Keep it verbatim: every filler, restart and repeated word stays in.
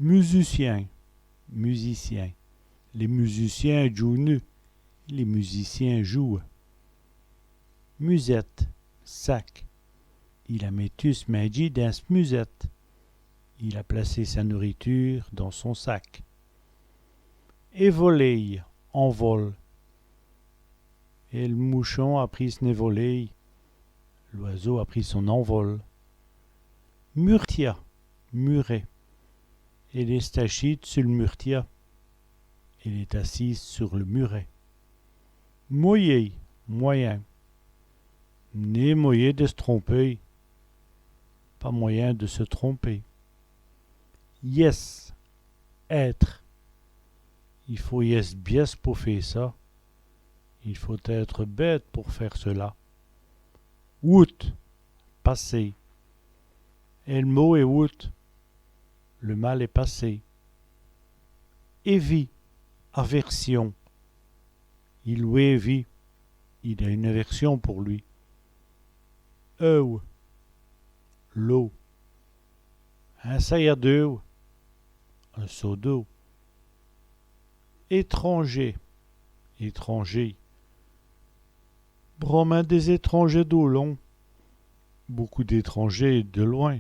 Musicyin, musicien. Lès musiciens djouw'nut. Les musiciens jouent. Musète, sac. Il a mètu s' mindjî dins s' musète. Il a placé sa nourriture dans son sac. Èvoléye, envol. Èl mouchon a pris s'n èvoléye. L'oiseau a pris son envol. Murtia, muret. Èle èst achîde su l' murtia. Elle est assise sur le muret. Moyén, moyen. Nén moyén dè s' trompér. Pas moyen de se tromper. Yèsse, être. I faut yèsse bièsse pou fé ça. Il faut être bête pour faire cela. Woûte, passé. Èl mau èst woûte. Le mal est passé. Èvî, aversion. I l' wèt èvî. Il a une aversion pour lui. Eûwe, l'eau. In saya d'eûwe, un seau d'eau. Ètranjé, étranger. Branmint dès ètranjés d'au lon. Beaucoup d'étrangers de loin.